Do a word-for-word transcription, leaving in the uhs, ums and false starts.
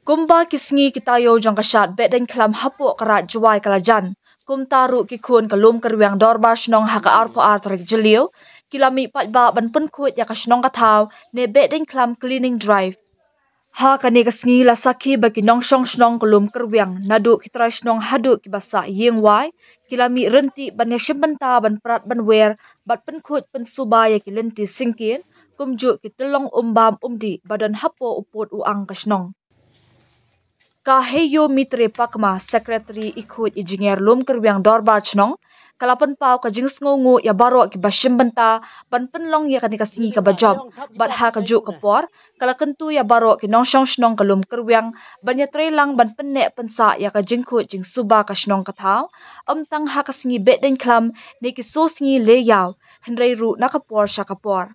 Kumba ki sngi ki taïew jong ka shad Behdeiñkhlam hapoh ka Raid Jowai ka la jan, kumta ruh ki khun ka Lum Kyrwiang Dorbar Shnong ha ka arphew ar tarik Jylliew ki la mih paidbah ban pynkhuid ïa ka shnong ka thaw ne Behdeiñkhlam Cleaning Drive. Ha kane ka sngi la sakhi ba ki nongshong shnong ka Lum Kyrwiang, naduh ki trai shnong haduh kiba sah ïing wai, ki la mih ryntih ban ïashim bynta ban prat ban wer bad pynkhuid pynsuba ïa ki lynti syngkien, kumjuh ki tyllong um bam um dih ba don hapoh u pud u ang ka shnong. Ka Heiyumi Tre Pakma, Secretary i khuid i jingïar Lum Kyrwiang Dorbar Shnong, ka la pynpaw ka jingsngewnguh ïa baroh kiba shim bynta ban pynlong ïa kane ka sngi kaba jop, bad ha kajuh ka por ka la kyntu ïa baroh ki nongshong shnong ka Lum Kyrwiang ban ïatreilang ban pynneh pynsah ïa ka jingkhuid jingsuba ka shnong ka thaw, ym tang ha ka sngi Behdeiñkhlam ne ki sngi lehïaw, hynrei ruh na ka por sha ka por.